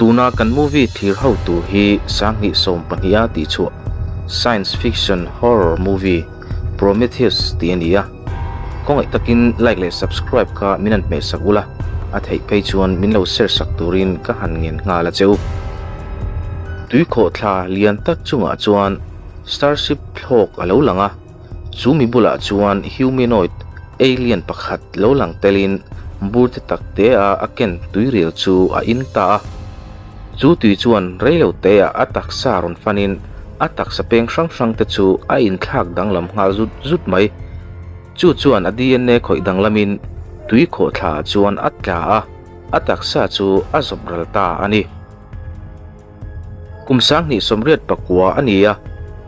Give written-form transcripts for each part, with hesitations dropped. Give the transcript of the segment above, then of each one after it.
Tuna kan movie thlir ho tur hi sanghnih sawm pahniha tihchhuah science fiction horror movie Prometheus tih a ni a. Khawngaih takin like leh subscribe kha min han hmehsak ula, a theih phei chuan min lo share sak turin ka han ngen nghal a che u. Tuikhawhthla lian tak chungah chuan starship thlawk a lo lang a. Chu mi bulah chuan humanoid alien pakhat lo lang telin bur te tak te a a ken tuiril chu a in ta a. Chu tui chuan reilo te ah a taksa rawn fanin a taksa peng hrang hrang te chu a inthlak danglam nghal zut zut mai. Chu chuan a DNA khawih danglamin tui khawhthla ah chuan a tla a, a taksa chu a zawp ral ta a ni. Kum sanghnih sawmriat pakua a ni a,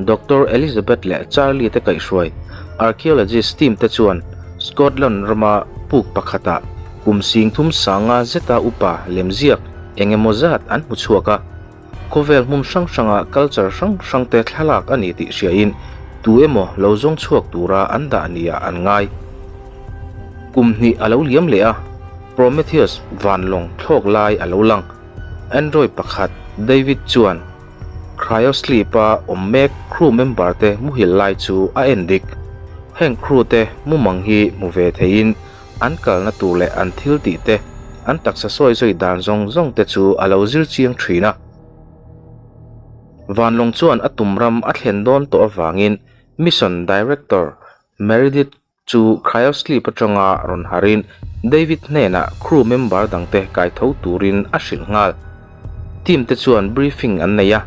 Doctor Elizabeth leh Charlie te kaihhruai archaeologist team te chuan Scotland rama puk pakhatah kum sing thum sanga zeta upa lemziak eng emaw zat an hmu chhuak a. Khawvel hmun hrang hranga culture hrang hrang te thlalak a ni tih hriain tu emaw lo zawng chhuak tura an dah niah an ngai. Kum hnih a lo liam leh a, Prometheus vanlawng thlawk lai a lo lang. Android pakhat David chuan cryosleep-a awm mek crew member te muhil lai chu a en dik. Heng crew te mumang hi hmu ve theiin an kalna tur leh an thil tih te, an taksa sawi zawi dan zawng zawng te chu a lo zir chiang thin a. Vanlawng chuan a tum ram a thlen dawn tawh avangin Mission Director Meredith Chu cryosleep atanga rawn harin David hnenah crew member dangte kaitho turin a hrilh nghal. Team te chuan briefing an nei a,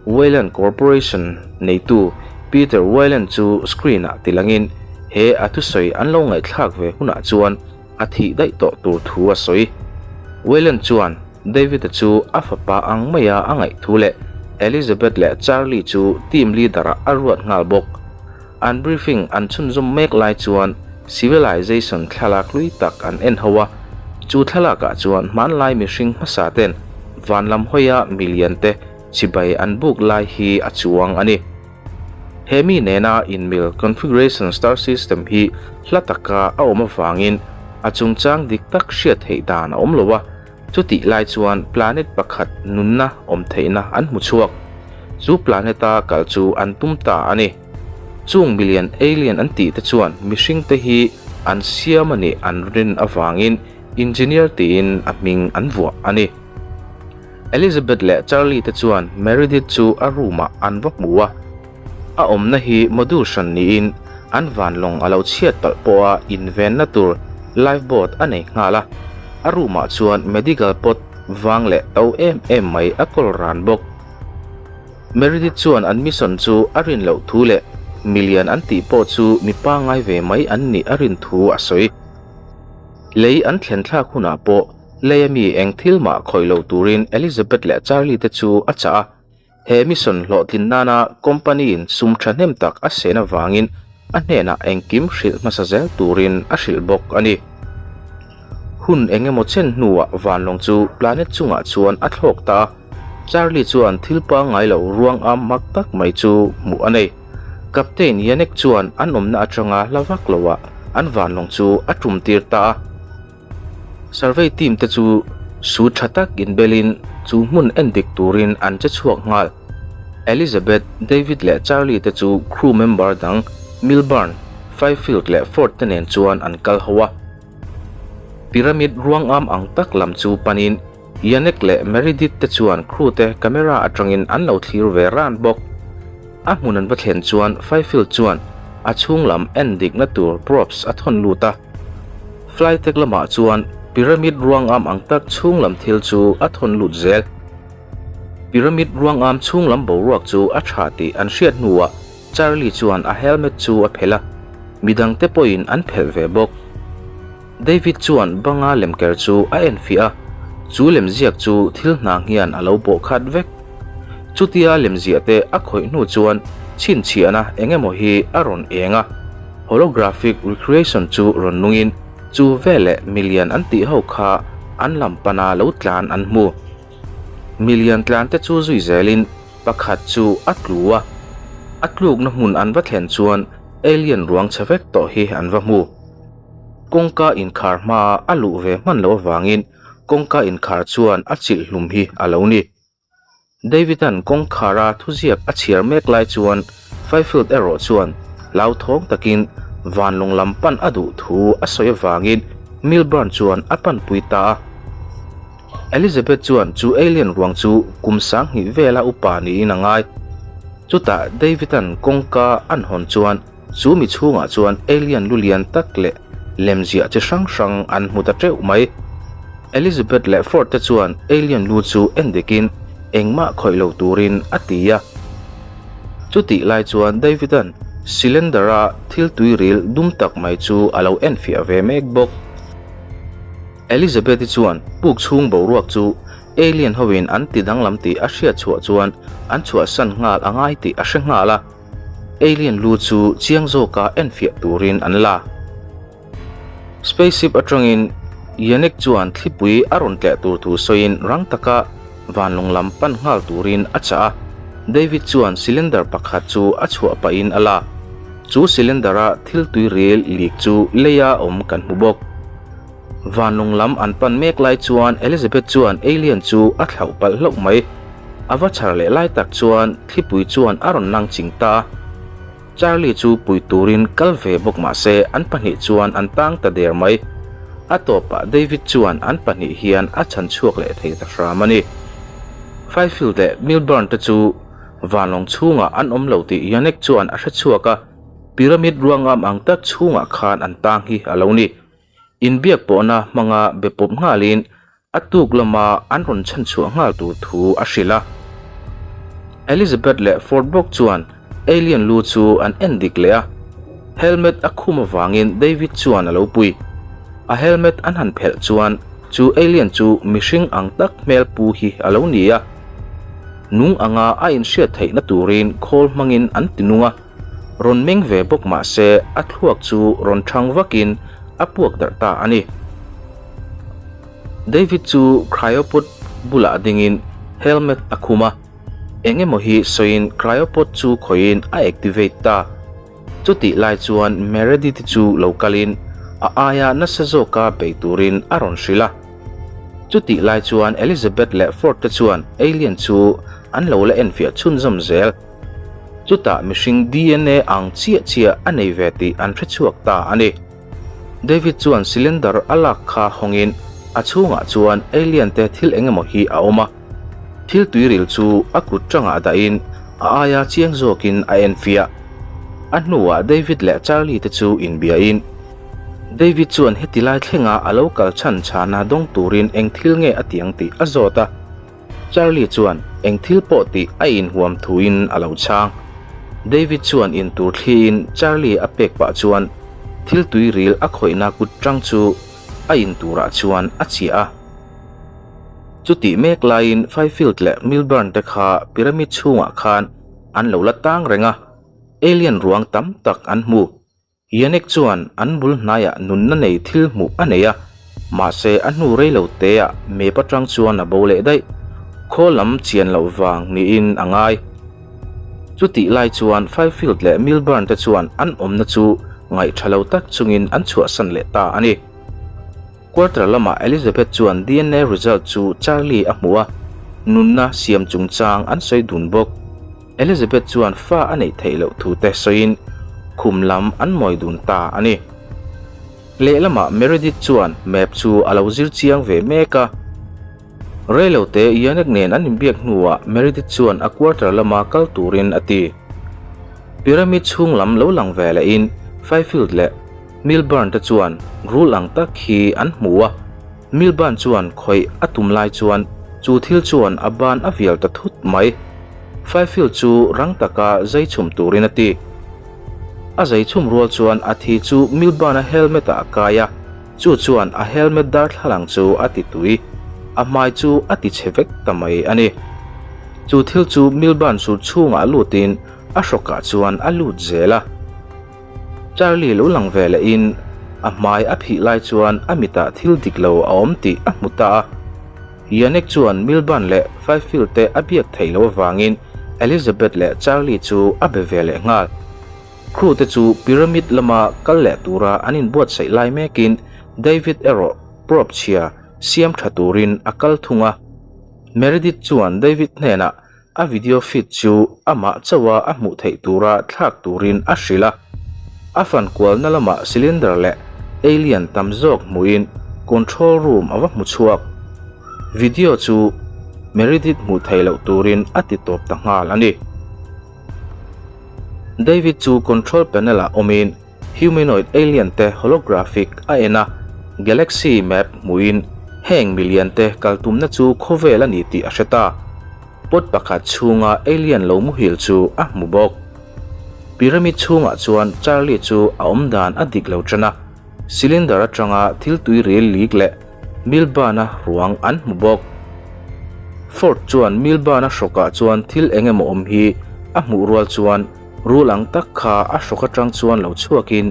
Weyland Corporation neitu Peter Weyland chu screen ah tilangin he a thusawi an lo ngaihthlak ve hunah chuan a thih daih tawh tur thu a sawi. Weyland chuan David-a chu a fapa ang maia a ngaih thu leh Elizabeth leh Charlie chu team leader ah a ruat nghal bawk. An briefing an chhunzawm mek lai chuan civilization thlalak hlui tak an en ho a, chu thlalakah chuan hmanlai mihring hmasa ten van lam hawia milian te chibai an buk lai hi a chuang a ni. He mi nena inmil configuration star system hi hla taka a awm avangin a chungchang dik tak hriat theih dan a awm lo a, Chutih lai chuan planet pakhat nunna awm theihna an hmu chhuak. Chu planet-a kal chu an tum ta a ni. Chung milian alien an tih te chuan mihringte hi an siam a nih an rin avangin engineer tiin a hming an vuah a ni. Elizabeth leh Charlie te chuan Meredith chu a room-ah an va hmu a. A awmna hi module hran niin an vanlawng a lo chhiat palh pawha invenna tur life boat a nei nghal a, a room ah chuan medical pot vang leh to em em mai a kawl ran bawk. Meredith chuan an mission chu a rin loh thu leh milian an tih pawh chu mi pangngai ve mai an nih a rin thu a sawi. Lei an thlen thlak hunah pawh lei ami eng thil mah khawih lo turin Elizabeth leh Charlie te chu a chah a. He mission hlawhtlin nana company-in sum thahnem tak a sen avangin a hnenah engkim hrilh hmasa zel turin a hrilh bawk a ni. Hun eng emaw chen hnuah vanlawng chu planet chungah chuan a thlawk ta a, Charlie chuan thil pangngai lo ruang am mak tak mai chu hmuh a nei. Captain Yannick chuan an awmna atanga hla vak loah an vanlawng chu a tum tir ta a. Survey team te chu su tha tak inbelin chu hmun en dik turin an che chhuak nghal. Elizabeth, David leh Charlie te chu crew member dang Milburn, Fifield leh Ford te nen chuan an kal ho a. Pyramid ruangam ang tak lam chu panin Yannick leh Meredith te chuan crew te camera atangin an lo thlir ve ran bawk. A hmun an va thlen chuan Fifield chuan a chhung lam en dikna tur probes a thawn lut a. Flytech lamah chuan pyramid ruangam ang tak chhung lam thil chu a thawn lut zel. Pyramid ruangam chhung lam boruak chu a tha tih an hriat hnuah Charlie chuan a helmet chu a phelh a, midangte pawhin an phelh ve bawk. David chuan banga lemker chu a enfiah a, chu lemziak chu thil hnang hian a lo bawh khat vek. Chutia lemziah te a khawih hnu chuan chhinchhiahna eng emaw hi a rawn eng a, holographic recreation chu rawn nungin chu veleh milian an tih ho kha an lam pana lo tlan an hmu. Milian tlan te chu zui zelin pakhat chu a tlu a, a tlukna hmun an va thlen chuan alien ruang chhe vek tawh hi an va hmu. Kawngka inkhar hmaa a luh ve hman loh avangin. kawngka inkhar chuan a chilh hlum hi a lo ni. David-a'n kawngkhara thuziak a chhiar mek lai chuan Fifield erawh chuan hlauthawng takin vanlawng lam pan a duh thu a sawi avangin Milburn chuan a panpui ta a. Elizabeth chuan chu alien ruang chu kum 2000 vela upa niin a ngai. Chutah David-a'n kawngka an hawn chuan chu mi chhungah chuan alien lu lian tak leh lemziah chi hrang hrang an hmu ta teuh mai. Elizabeth leh Ford te chuan alien lu chu en dikin engmah khawih lo turin a ti a. Chutih lai chuan David-a'n cylinder-a thil tuiril dum tak mai chu a lo enfiah ve mek bawk. Elizabeth-i chuan puk chhung boruak chu alien hoin an ti danglam tih a hriat chhuah chuan an chhuahsan nghal a ngai tih a hre nghal a. Alien lu chu chiang zawka enfiah turin an la. Spaceship atangin Yannick chuan thlipui a rawn tleh tur thu sawiin rang taka vanlawng lam pan nghal turin a chah a. David chuan cylinder pakhat chu a chhuah pahin a la. Chu cylinder-a thil tui ril leak chu leia awm kan hmu bawk. Vanlawng lam an pan mek lai chuan Elizabeth chuan alien chu a thlauh palh hlauh mai. A va chhar leh lai tak chuan thlipui chuan a rawn nang ching ta a. Charlie chu pui turin kal ve bawk mah se an pahnih chuan an tang ta der mai. A tawpah David chuan an pahnih hian a chhan chhuak leh thei ta hram a ni. Fifield leh Milburn te chu vanlawng chhungah an awm lo tih Yannick chuan a hre chhuak a, pyramid ruangam ang tak chhungah khan an tang hi a lo ni. Inbiak pawhna hmanga be pawp nghalin A tuk lama an rawn chhan chhuah nghal tur thu a hrilh a. Elizabeth leh Ford bawk chuan alien lu chu an en dik leh a. Helmet a khum avangin David chuan a lo pui. A helmet an han phelh chuan chu alien chu mihring ang tak hmel pu hi a lo ni a. Nung anga a inhriat theihna turin khawl hmangin an ti nung a. Rawn meng ve bawk mah se a thluak chu rawn thang vakin a puak darh ta a ni. David chu cryopod bulah dingin helmet a khum a, eng emaw hi sawiin cryopod chu khawihin a activate ta. Chutih lai chuan Meredith chu lo kalin a aia nasa zawka bei turin a rawn hrilh a. Chutih lai chuan Elizabeth leh Ford te chuan alien chu an lo la enfiah chhunzawm zel. Chutah mihring dna ang chiah chiah a nei ve tih an hre chhuak ta a ni. David chuan cylinder a lak kha hawngin a chhungah chuan alien te thil eng emaw hi a awm a. Thil tuiril chu a kut tangah dahin a aia chiang zawkin a enfiah. A hnuah David leh Charlie te chu inbiain David chuan heti lai thlenga a lo kal chhan chhana dawng turin eng thil nge a tiang tih a zawt a. Charlie chuan eng thil pawh tih a inhuam thuin a lo chhang. David chuan intur thliin Charlie a pek pah chuan thil tuiril a khawihna kut tang chu a inturah chuan a chiah a. Chutih mek laiin Fifield leh Milburn te kha pyramid chhungah khan an lo la tang reng a, alien ruang tam tak an hmu. Yannick chuan an bul hnaiah nunna nei thil hmuh a nei a, mahse a hnu rei lo teah map atang chuan a bo leh daih. Khaw lam chian loh vang niin a ngai. Chutih lai chuan Fifield leh Milburn te chuan an awmna chu ngaih tha lo tak chungin an chhuahsan leh ta a ni. Quarter lamah Elizabeth chuan dna result chu Charlie a hmu a, nunna siam chungchang an sawi dun bawk. Elizabeth chuan fa a neih theih loh thu te sawiin khum lam an mawi dun ta a ni. Lehlamah Meredith chuan map chu a lo zir chiang ve mek a. Reilote Yannick nen an inbiak hnuah Meredith chuan a quarter lama kal turin a ti. Pyramid chhung lam lo lang ve lehin Fifield leh Milburn te chuan rul ang tak hi an hmu a. Milburn chuan khawih a tum lai chuan chu thil chuan a ban a vial ta thut mai. Fifield chu rang taka zai chhum turin a ti. A zai chhum rual chuan a thi chu Milburn-a helmet-ah a kai a, chu chuan a helmet darthlalang chu a ti tui. A hmai chu a ti chhe vek ta mai a ni. Chu thil chu Milburn sur chhungah lutin a hrawkah chuan a lut zel a. Charlie lo lang ve lehin a hmai a phih lai chuan a mitah thil dik lo a awm tih a hmu ta a. Yannick chuan Milburn leh Fifield te a biak theih loh avangin Elizabeth leh Charlie chu a be ve leh nghal. Crew te chu Pyramid lama kal leh tura an inbuatsaih lai mekin David erawh probe chhia. siam tha turin a kal thung a. Meredith chuan David hnenah a video feed chu amah chauha a hmuh theih tura thlak turin a hrilh a. A fan kualna lamah cylinder leh alien tam zawk hmuhin control room a va hmu chhuak. Video chu Meredith hmuh theih loh turin a ti tawp ta nghal a ni. David chu control panel ah awmin humanoid alien te holographic a en a, galaxy map hmuhin heng milian te kal tumna chu khawvel a ni tih a hre ta. Pot pakhat chhunga alien lo muhil chu a hmu bawk. Pyramid chhungah chuan Charlie chu a awm dan a dik lo tan a, cylinder atanga thil tui ril lik leh Milburn-a ruang an hmu bawk. Ford chuan Milburn-a hrawkah chuan thil eng emaw awm hi a hmuh rual chuan rul ang tak kha a hrawk atang chuan lo chhuakin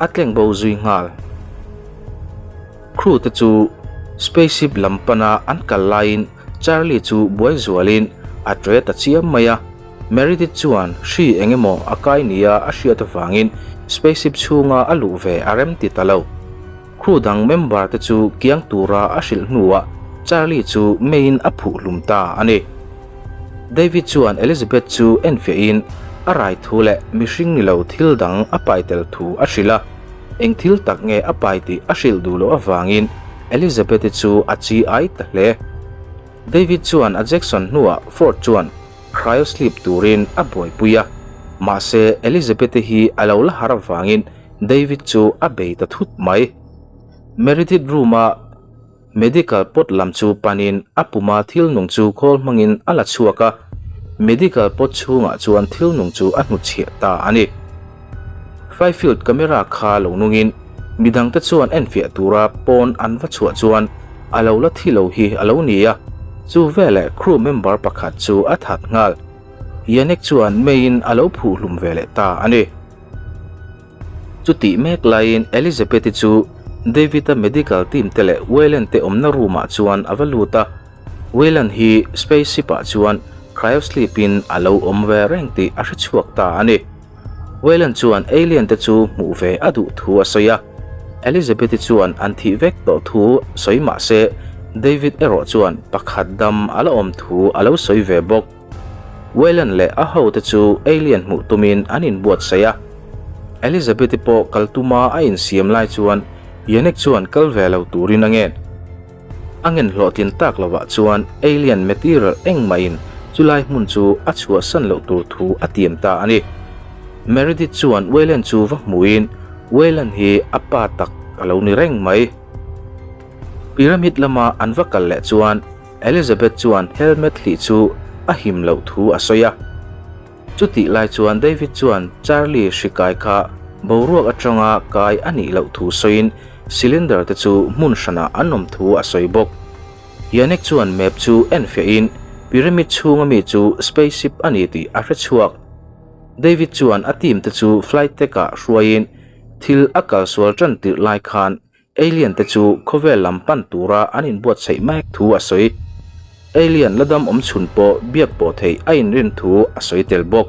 a tleng bo zui nghal. Crew te chu spaceship lam pana an kal laiin Charlie chu buai zualin a tre ta chiam mai a. Meredith chuan hri eng emaw a kai nia a hriat avangin spaceship chhunga a luh ve a rem ti ta lo. Crew dang member te chu kiang tura a hrilh hnuah Charlie chu meiin a phuh hlum ta a ni. David chuan Elizabeth chu enfiahin a rai thu leh mihring ni lo thil dang a pai tel thu a hrilh a, eng thil tak nge a pai tih a hrilh duh loh avangin Elizabeth-i chu a chi ai ta hle. David chuan a Jackson hnuah Ford chuan cryosleep turin a buaipui a, mahse Elizabeth-i hi a lo la har avangin David chu a bei ta thut mai. Meredith room-a medical pot lam chu panin a puma thil nung chu khawl hmangin a la chhuak a, medical pot chhungah chuan thil nung chu a hnutchhiah ta a ni. Fifield camera kha lo nungin midangte chuan enfiah tura pawn an va chhuah chuan a lo la thi lo hi a lo ni a, chu veleh crew member pakhat chu a that nghal. Yannick chuan meiin a lo phuh hlum ve leh ta a ni. Chutih mek laiin Elizabeth-i chu David-a medical team te leh Wayland te awmna room ah chuan a va lut a. Wayland hi spaceship ah chuan cryosleep in a lo awm ve reng tih a hre chhuak ta a ni. Wayland chuan alien te chu hmuh ve a duh thu a sawi a. Elizabeth-i chuan an thih vek tawh thu sawi mah se David erawh chuan pakhat dam a la awm thu a lo sawi ve bawk. Wayland leh a hote chu alien hmuh tumin an inbuatsaih a. Elizabeth-i pawh kal tuma a insiam lai chuan Yannick chuan kal ve lo turin a ngen. A ngen hlawhtlin tak lovah chuan alien material engmahin chulai hmun chu a chhuahsan loh tur thu a tiam ta a ni. Meredith chuan Wayland chu va hmuhin Wayland hi a pa tak a lo ni reng mai. Pyramid lama an va kal leh chuan Elizabeth chuan helmet hlih chu a him loh thu a sawi a. Chutih lai chuan David chuan Charlie hri kai kha boruak atanga kai a nih loh thu sawiin cylinder te chu hmun hranah an awm thu a sawi bawk. Yannick chuan map chu enfiahin pyramid chhunga mi chu spaceship a ni tih a hre chhuak. David chuan a team te chu flight deck ah hruaiin thil a kalsual tan tirh lai khan Alien te chu khawvel lam pan tura an inbuatsaih mek thu a sawi. Alien la dam awm chhun pawh biak pawh theih a inrin thu a sawi tel bawk.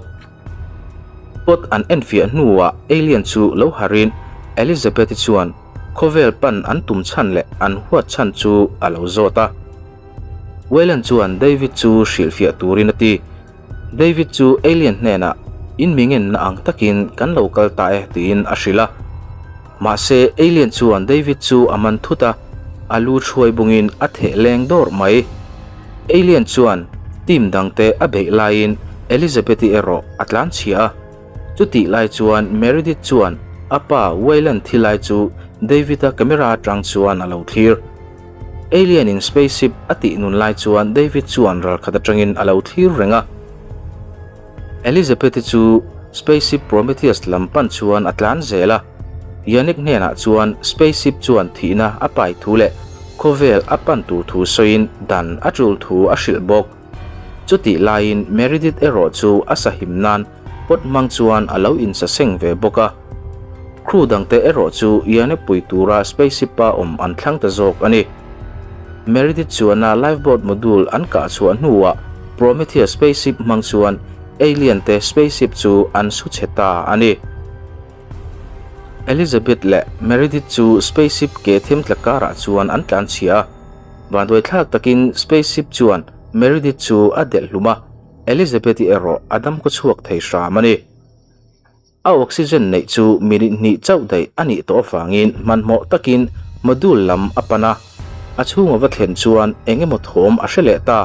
Pot an enfiah hnuah Alien chu lo harin Elizabeth-i chuan khawvel pan an tum chhan leh an huat chhan chu a lo zawt a. Wayland chuan David chu hrilhfiah turin a ti. David chu alien hnenah in mi ngenna ang takin kan lo kal ta e tiin a hrilh a. Mahse alien chuan David chu a man thut a, a lu thuai bungin a theh leng dawrh mai. Alien chuan team dangte a beih laiin Elizabeth-i erawh a tlan chhia a. Chutih lai chuan Meredith chuan a pa Wayland thi lai chu David-a camera atang chuan a lo thlir. Alien in spaceship a tih nun lai chuan David chuan ralkhat atangin a lo thlir reng a. Elizabeth-i chu spaceship Prometheus lam pan chuan a tlan zel a. Yannick hnenah chuan spaceship chuan thihna a pai thu leh khawvel a pan tur thu sawiin dan a tul thu a hrilh bawk. Chutih laiin Meredith erawh chu a sahim nan pot hmang chuan a lo insaseng ve bawk a. Crew dangte erawh chu Iane pui tura spaceship-a awm an thlang ta zawk a ni. Meredith chuana lifeboat module an kah chhuah hnuah Prometheus spaceship hmang chuan alien te spaceship chu an su chhe ta a ni. Elizabeth leh Meredith chu spaceship ke them tla karah chuan an tlanchhia a. Vanduaithlak takin spaceship chuan Meredith chu a delh hlum a, Elizabeth-i erawh a dam khaw chhuak thei hram a ni. A oxygen neih chu minute hnih chauh daih a nih tawh avangin hmanhmawh takin module lam a pan a, a chhunga va thlen chuan eng emaw thawm a hre leh ta.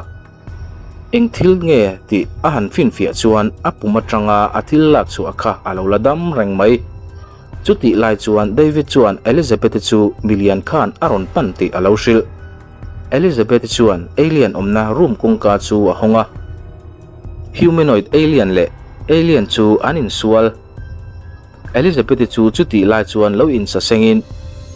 Eng thil nge tih a han finfiah chuan a pum atanga a thil lak chhuah kha a lo la dam reng mai. Chutih lai chuan David chuan Elizabeth-i chu milian khan a rawn pan tih a lo hrilh. Elizabeth-i chuan alien awmna room kawngka chu a hawng a. Humanoid alien leh alien chu an insual. Elizabeth-i chu chutih lai chuan lo insasengin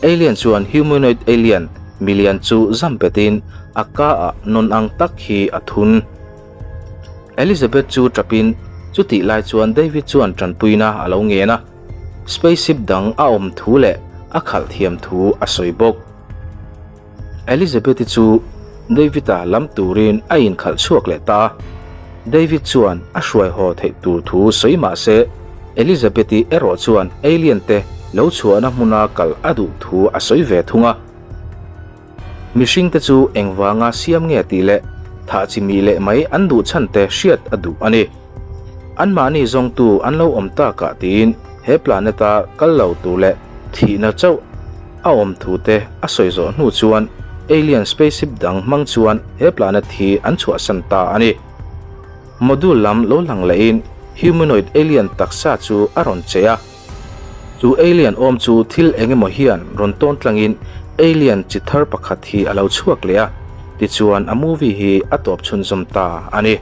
alien chuan humanoid alien milian chu zam petin a ka ah nawn ang tak hi a thun. Elizabeth chu tapin chutih lai chuan David chuan tanpuina a lo ngen a, spaceship dang a awm thu leh a khalh thiam thu a sawi bawk. Elizabeth-i chu David-a lam turin a inkhalh chhuak leh ta a. David chuan a hruai haw theih tur thu sawi mah se, Elizabeth-i erawh chuan alien te lo chhuahna hmuna kal a duh thu a sawi ve thung a. Mihring te chu engvanga siam nge tih leh thah chi mih leh mai an duh chhan te hriat a duh a ni. Anmahni zawngtu an lo awm takah tiin he planet-a kal lo tur leh thihna chauh a awm thu te a sawi zawh hnu chuan alien spaceship dang hmang chuan he planet hi an chhuahsan ta a ni. Module lam lo lang lehin humanoid alien taksa chu a rawn che a. Chu alien awm chu thil eng emaw hian rawn tawn tlangin alien chi thar pakhat hi a lo chhuak leh a, tichuan a movie hi a tawp chhunzawm ta a ni.